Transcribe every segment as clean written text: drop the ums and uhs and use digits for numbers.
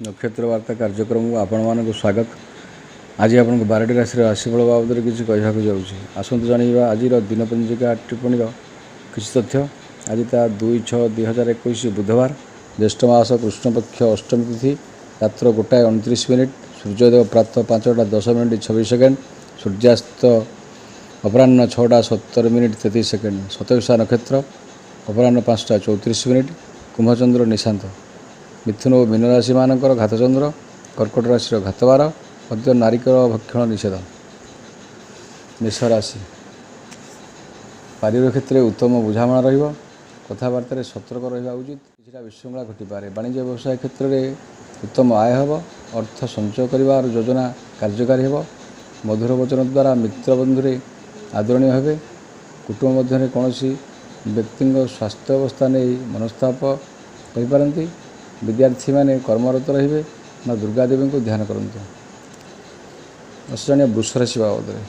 ନକ୍ଷତ୍ର ବାର୍ତ୍ତା କାର୍ଯ୍ୟକ୍ରମକୁ ଆପଣମାନଙ୍କୁ ସ୍ୱାଗତ। ଆଜି ଆପଣଙ୍କୁ 12ଟି ରାଶିର ରାଶିଫଳ ବାବଦରେ କିଛି କହିବାକୁ ଯାଉଛି। ଆସନ୍ତୁ ଜାଣିବା ଆଜିର ଦିନପଞ୍ଜିକା ଟିପ୍ପଣୀର କିଛି ତଥ୍ୟ। ଆଜି ତା 2/6/2021 ବୁଧବାର, ଜ୍ୟେଷ୍ଠ ମାସ କୃଷ୍ଣପକ୍ଷ ଅଷ୍ଟମୀ ତିଥି, ରାତ୍ର 1ଟା 29 ମିନିଟ୍, ସୂର୍ଯ୍ୟୋଦୟ ପ୍ରାତଃ 5ଟା 10 ମିନିଟ୍ 26 ସେକେଣ୍ଡ, ସୂର୍ଯ୍ୟାସ୍ତ ଅପରାହ୍ନ 6ଟା 17 ମିନିଟ୍ 33 ସେକେଣ୍ଡ, ଶତଭିଷା ନକ୍ଷତ୍ର ଅପରାହ୍ନ 5ଟା 34 ମିନିଟ୍, କୁମ୍ଭଚନ୍ଦ୍ର ନିଶାନ୍ତ, ମିଥୁନ ଓ ମୀନ ରାଶିମାନଙ୍କର ଘାତଚନ୍ଦ୍ର, କର୍କଟ ରାଶିର ଘାତବାର, ମଧ୍ୟ ନାରିକେଳ ଭକ୍ଷଣ ନିଷେଧ। ମେଷ ରାଶି, ପାରିବାରିକ କ୍ଷେତ୍ରରେ ଉତ୍ତମ ବୁଝାମଣା ରହିବ। କଥାବାର୍ତ୍ତାରେ ସତର୍କ ରହିବା ଉଚିତ। କିଛିଟା ବିଶୃଙ୍ଖଳା ଘଟିପାରେ। ବାଣିଜ୍ୟ ବ୍ୟବସାୟ କ୍ଷେତ୍ରରେ ଉତ୍ତମ ଆୟ ହେବ। ଅର୍ଥ ସଞ୍ଚୟ କରିବାର ଯୋଜନା କାର୍ଯ୍ୟକାରୀ ହେବ। ମଧୁର ବଚନ ଦ୍ୱାରା ମିତ୍ର ବନ୍ଧୁରେ ଆଦରଣୀୟ ହେବେ। କୁଟୁମ୍ବ ମଧ୍ୟରେ କୌଣସି ବ୍ୟକ୍ତିଙ୍କ ସ୍ୱାସ୍ଥ୍ୟ ଅବସ୍ଥା ନେଇ ମନସ୍ତାପ କରିପାରନ୍ତି। ବିଦ୍ୟାର୍ଥୀମାନେ କର୍ମରତ ରହିବେ। ମା ଦୁର୍ଗା ଦେବୀଙ୍କୁ ଧ୍ୟାନ କରନ୍ତୁ। ଜାଣିବା ବୃଷ ରାଶି ବାବଦରେ।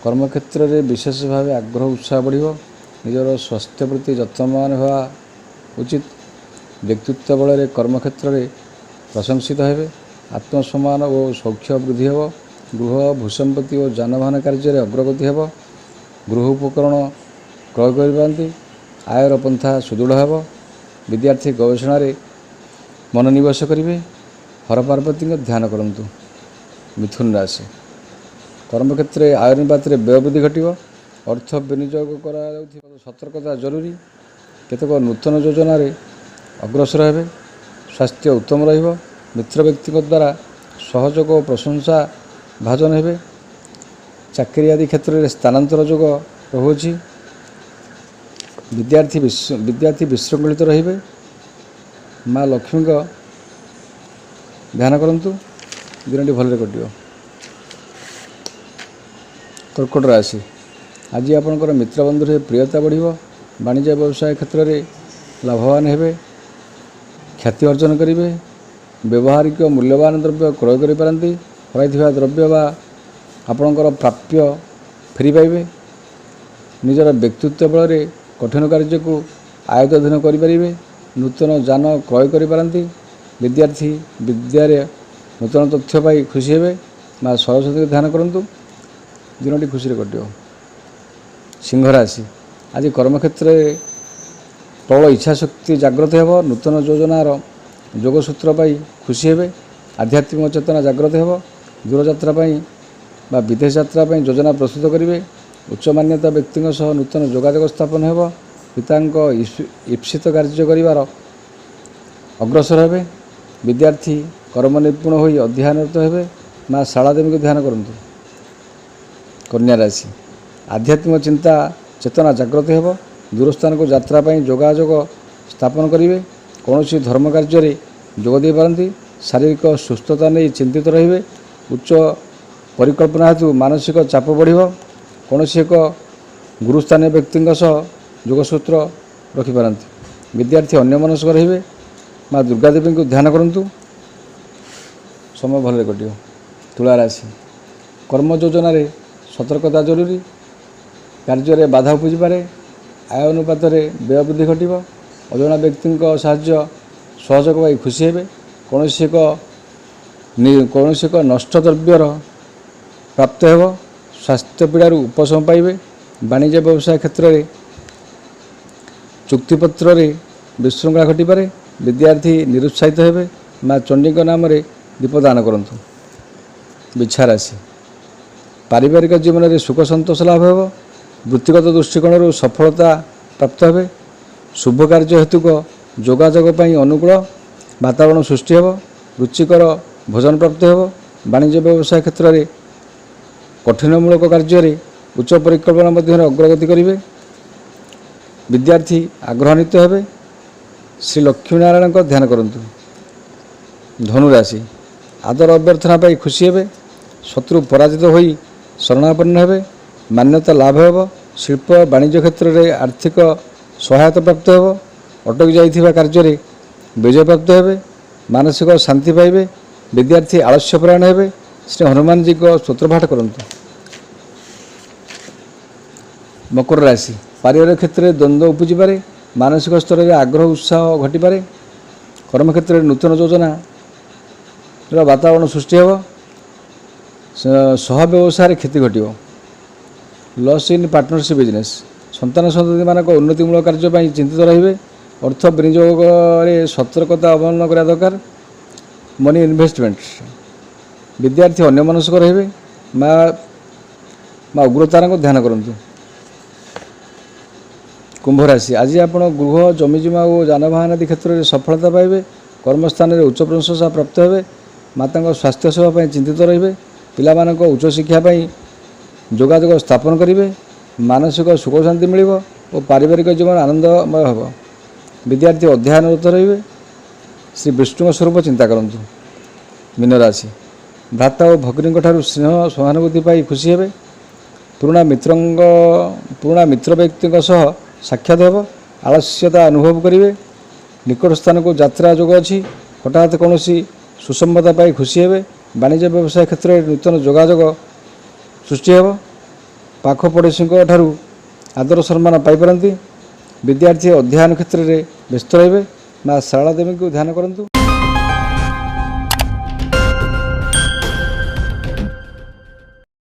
କର୍ମକ୍ଷେତ୍ରରେ ବିଶେଷ ଭାବେ ଆଗ୍ରହ ଉତ୍ସାହ ବଢ଼ିବ। ନିଜର ସ୍ୱାସ୍ଥ୍ୟ ପ୍ରତି ଯତ୍ନବାନ ହେବା ଉଚିତ। ବ୍ୟକ୍ତିତ୍ୱ ବଳରେ କର୍ମକ୍ଷେତ୍ରରେ ପ୍ରଶଂସିତ ହେବେ। ଆତ୍ମସମ୍ମାନ ଓ ସୌଖ୍ୟ ବୃଦ୍ଧି ହେବ। ଗୃହ, ଭୂସମ୍ପତ୍ତି ଓ ଯାନବାହନ କାର୍ଯ୍ୟରେ ଅଗ୍ରଗତି ହେବ। ଗୃହ ଉପକରଣ କ୍ରୟ କରିପାରନ୍ତି। ଆୟର ପନ୍ଥା ସୁଦୃଢ଼ ହେବ। ବିଦ୍ୟାର୍ଥୀ ଗବେଷଣାରେ ମନୋନିବେଶ କରିବେ। ହର ପାର୍ବତୀଙ୍କ ଧ୍ୟାନ କରନ୍ତୁ। ମିଥୁନ ରାଶି, କର୍ମକ୍ଷେତ୍ରରେ ଆୟ ଅନୁପାତରେ ବ୍ୟୟ ବୃଦ୍ଧି ଘଟିବ। ଅର୍ଥ ବିନିଯୋଗ କରାଯାଉଥିବା ସତର୍କତା ଜରୁରୀ। କେତେକ ନୂତନ ଯୋଜନାରେ ଅଗ୍ରସର ହେବେ। ସ୍ୱାସ୍ଥ୍ୟ ଉତ୍ତମ ରହିବ। ମିତ୍ର ବ୍ୟକ୍ତିଙ୍କ ଦ୍ୱାରା ସହଯୋଗ ଓ ପ୍ରଶଂସା ଭାଜନ ହେବେ। ଚାକିରି ଆଦି କ୍ଷେତ୍ରରେ ସ୍ଥାନାନ୍ତର ଯୋଗ ରହୁଅଛି। ବିଦ୍ୟାର୍ଥୀ ବିଶୃଙ୍ଖଳିତ ରହିବେ। ମା ଲକ୍ଷ୍ମୀଙ୍କ ଧ୍ୟାନ କରନ୍ତୁ। ଦିନଟି ଭଲରେ କଟିବ। କର୍କଟ ରାଶି, ଆଜି ଆପଣଙ୍କର ମିତ୍ରବନ୍ଧୁରେ ପ୍ରିୟତା ବଢ଼ିବ। ବାଣିଜ୍ୟ ବ୍ୟବସାୟ କ୍ଷେତ୍ରରେ ଲାଭବାନ ହେବେ। ଖ୍ୟାତି ଅର୍ଜନ କରିବେ। ବ୍ୟବହାରିକ ମୂଲ୍ୟବାନ ଦ୍ରବ୍ୟ କ୍ରୟ କରିପାରନ୍ତି। ହରାଇଥିବା ଦ୍ରବ୍ୟ ବା ଆପଣଙ୍କର ପ୍ରାପ୍ୟ ଫେରି ପାଇବେ। ନିଜର ବ୍ୟକ୍ତିତ୍ୱ ବଳରେ କଠିନ କାର୍ଯ୍ୟକୁ ଆୟତ୍ତାଧୀନ କରିପାରିବେ। ନୂତନ ଯାନ କ୍ରୟ କରିପାରନ୍ତି। ବିଦ୍ୟାର୍ଥୀ ବିଦ୍ୟାରେ ନୂତନ ତଥ୍ୟ ପାଇ ଖୁସି ହେବେ। ମା ସରସ୍ୱତୀଙ୍କୁ ଧ୍ୟାନ କରନ୍ତୁ। ଦିନଟି ଖୁସିରେ କଟିବ। ସିଂହ ରାଶି, ଆଜି କର୍ମକ୍ଷେତ୍ରରେ ପ୍ରବଳ ଇଚ୍ଛାଶକ୍ତି ଜାଗ୍ରତ ହେବ। ନୂତନ ଯୋଜନାର ଯୋଗସୂତ୍ର ପାଇ ଖୁସି ହେବେ। ଆଧ୍ୟାତ୍ମିକ ଚେତନା ଜାଗ୍ରତ ହେବ। ଦୂରଯାତ୍ରା ପାଇଁ ବା ବିଦେଶ ଯାତ୍ରା ପାଇଁ ଯୋଜନା ପ୍ରସ୍ତୁତ କରିବେ। ଉଚ୍ଚ ମାନ୍ୟତା ବ୍ୟକ୍ତିଙ୍କ ସହ ନୂତନ ଯୋଗାଯୋଗ ସ୍ଥାପନ ହେବ। ପିତାଙ୍କ ଇପ୍ସିତ କାର୍ଯ୍ୟ କରିବାର ଅଗ୍ରସର ହେବେ। ବିଦ୍ୟାର୍ଥୀ କର୍ମ ନିପୁଣ ହୋଇ ଅଧ୍ୟୟନରତ ହେବେ। ମା ଶାରଳା ଦେବୀଙ୍କୁ ଧ୍ୟାନ କରନ୍ତୁ। କନ୍ୟା ରାଶି, ଆଧ୍ୟାତ୍ମିକ ଚିନ୍ତା ଚେତନା ଜାଗ୍ରତ ହେବ। ଦୂରସ୍ଥାନକୁ ଯାତ୍ରା ପାଇଁ ଯୋଗାଯୋଗ ସ୍ଥାପନ କରିବେ। କୌଣସି ଧର୍ମ କାର୍ଯ୍ୟରେ ଯୋଗ ଦେଇପାରନ୍ତି। ଶାରୀରିକ ସୁସ୍ଥତା ନେଇ ଚିନ୍ତିତ ରହିବେ। ଉଚ୍ଚ ପରିକଳ୍ପନା ହେତୁ ମାନସିକ ଚାପ ବଢ଼ିବ। କୌଣସି ଏକ ଗୁରୁସ୍ଥାନୀୟ ବ୍ୟକ୍ତିଙ୍କ ସହ ଯୋଗସୂତ୍ର ରଖିପାରନ୍ତି। ବିଦ୍ୟାର୍ଥୀ ଅନ୍ୟମନସ୍କ ରହିବେ। ମା ଦୁର୍ଗା ଦେବୀଙ୍କୁ ଧ୍ୟାନ କରନ୍ତୁ। ସମୟ ଭଲରେ କଟିବ। ତୁଳା ରାଶି, କର୍ମ ଯୋଜନାରେ ସତର୍କତା ଜରୁରୀ। କାର୍ଯ୍ୟରେ ବାଧା ଉପୁଜିପାରେ। ଆୟ ଅନୁପାତରେ ବ୍ୟୟ ବୃଦ୍ଧି ଘଟିବ। ଅଜଣା ବ୍ୟକ୍ତିଙ୍କ ସାହାଯ୍ୟ ସହଯୋଗ ପାଇ ଖୁସି ହେବେ। କୌଣସି ଏକ ନଷ୍ଟ ଦ୍ରବ୍ୟର ପ୍ରାପ୍ତ ହେବ। ସ୍ୱାସ୍ଥ୍ୟ ପୀଡ଼ାରୁ ଉପଶମ ପାଇବେ। ବାଣିଜ୍ୟ ବ୍ୟବସାୟ କ୍ଷେତ୍ରରେ ଚୁକ୍ତିପତ୍ରରେ ବିଶୃଙ୍ଖଳା ଘଟିପାରେ। ବିଦ୍ୟାର୍ଥୀ ନିରୁତ୍ସାହିତ ହେବେ। ମା ଚଣ୍ଡୀଙ୍କ ନାମରେ ଦୀପଦାନ କରନ୍ତୁ। ବିଛା ରାଶି, ପାରିବାରିକ ଜୀବନରେ ସୁଖ ସନ୍ତୋଷ ଲାଭ ହେବ। ବୃତ୍ତିଗତ ଦୃଷ୍ଟିକୋଣରୁ ସଫଳତା ପ୍ରାପ୍ତ ହେବେ। ଶୁଭ କାର୍ଯ୍ୟ ହେତୁକ ଯୋଗାଯୋଗ ପାଇଁ ଅନୁକୂଳ ବାତାବରଣ ସୃଷ୍ଟି ହେବ। ରୁଚିକର ଭୋଜନ ପ୍ରାପ୍ତ ହେବ। ବାଣିଜ୍ୟ ବ୍ୟବସାୟ କ୍ଷେତ୍ରରେ କଠିନମୂଳକ କାର୍ଯ୍ୟରେ ଉଚ୍ଚ ପରିକଳ୍ପନା ମଧ୍ୟରେ ଅଗ୍ରଗତି କରିବେ। ବିଦ୍ୟାର୍ଥୀ ଆଗ୍ରହାନ୍ୱିତ ହେବେ। ଶ୍ରୀ ଲକ୍ଷ୍ମୀନାରାୟଣଙ୍କ ଧ୍ୟାନ କରନ୍ତୁ। ଧନୁରାଶି, ଆଦର ଅଭ୍ୟର୍ଥନା ପାଇ ଖୁସି ହେବେ। ଶତ୍ରୁ ପରାଜିତ ହୋଇ ଶରଣାପନ୍ନ ହେବେ। ମାନ୍ୟତା ଲାଭ ହେବ। ଶିଳ୍ପ ବାଣିଜ୍ୟ କ୍ଷେତ୍ରରେ ଆର୍ଥିକ ସହାୟତା ପ୍ରାପ୍ତ ହେବ। ଅଟକି ଯାଇଥିବା କାର୍ଯ୍ୟରେ ବିଜୟ ପ୍ରାପ୍ତ ହେବେ। ମାନସିକ ଶାନ୍ତି ପାଇବେ। ବିଦ୍ୟାର୍ଥୀ ଆଳସ୍ୟ ପରାୟଣ ହେବେ। ଶ୍ରୀ ହନୁମାନଜୀଙ୍କ ସ୍ତୋତ୍ରପାଠ କରନ୍ତୁ। ମକର ରାଶି, ପାରିବାରିକ କ୍ଷେତ୍ରରେ ଦ୍ୱନ୍ଦ୍ୱ ଉପୁଜିପାରେ। ମାନସିକ ସ୍ତରରେ ଆଗ୍ରହ ଉତ୍ସାହ ଘଟିପାରେ। କର୍ମକ୍ଷେତ୍ରରେ ନୂତନ ଯୋଜନା ବାତାବରଣ ସୃଷ୍ଟି ହେବ। ସହ ବ୍ୟବସାୟରେ କ୍ଷତି ଘଟିବ। Loss in partnership business. ସନ୍ତାନ ସନ୍ତତିମାନଙ୍କ ଉନ୍ନତିମୂଳକ କାର୍ଯ୍ୟ ପାଇଁ ଚିନ୍ତିତ ରହିବେ। ଅର୍ଥ ବିନିଯୋଗରେ ସତର୍କତା ଅବଲମ୍ବନ କରିବା ଦରକାର। Money investment. ବିଦ୍ୟାର୍ଥୀ ଅନ୍ୟମନସ୍କ ରହିବେ। ମା ଉଗ୍ରତାରାଙ୍କୁ ଧ୍ୟାନ କରନ୍ତୁ। କୁମ୍ଭ ରାଶି, ଆଜି ଆପଣ ଗୃହ, ଜମିଜମା ଓ ଯାନବାହନ ଆଦି କ୍ଷେତ୍ରରେ ସଫଳତା ପାଇବେ। କର୍ମସ୍ଥାନରେ ଉଚ୍ଚ ପ୍ରଶଂସା ପ୍ରାପ୍ତ ହେବେ। ମାତାଙ୍କ ସ୍ୱାସ୍ଥ୍ୟ ସେବା ପାଇଁ ଚିନ୍ତିତ ରହିବେ। ପିଲାମାନଙ୍କ ଉଚ୍ଚଶିକ୍ଷା ପାଇଁ ଯୋଗାଯୋଗ ସ୍ଥାପନ କରିବେ। ମାନସିକ ସୁଖ ଶାନ୍ତି ମିଳିବ ଓ ପାରିବାରିକ ଜୀବନ ଆନନ୍ଦମୟ ହେବ। ବିଦ୍ୟାର୍ଥୀ ଅଧ୍ୟୟନରତ ରହିବେ। ଶ୍ରୀ ବିଷ୍ଣୁଙ୍କ ସ୍ୱରୂପ ଚିନ୍ତା କରନ୍ତୁ। ମୀନ ରାଶି, ଭ୍ରାତା ଓ ଭଗ୍ନୀଙ୍କ ଠାରୁ ସ୍ନେହ ସହାନୁଭୂତି ପାଇ ଖୁସି ହେବେ। ପୁରୁଣା ମିତ୍ର ବ୍ୟକ୍ତିଙ୍କ ସହ ସାକ୍ଷାତ ହେବ। ଆଳସ୍ୟତା ଅନୁଭବ କରିବେ। ନିକଟ ସ୍ଥାନକୁ ଯାତ୍ରା ଯୋଗ ଅଛି। ହଠାତ୍ କୌଣସି ସୁସମ୍ବାଦ ପାଇ ଖୁସି ହେବେ। ବାଣିଜ୍ୟ ବ୍ୟବସାୟ କ୍ଷେତ୍ରରେ ନୂତନ ଯୋଗାଯୋଗ ସୃଷ୍ଟି ହେବ। ପାଖ ପଡ଼ୋଶୀଙ୍କ ଠାରୁ ଆଦର ସମ୍ମାନ ପାଇପାରନ୍ତି। ବିଦ୍ୟାର୍ଥୀ ଅଧ୍ୟୟନ କ୍ଷେତ୍ରରେ ବ୍ୟସ୍ତ ରହିବେ। ମା ଶାରଳା ଦେବୀଙ୍କୁ ଧ୍ୟାନ କରନ୍ତୁ।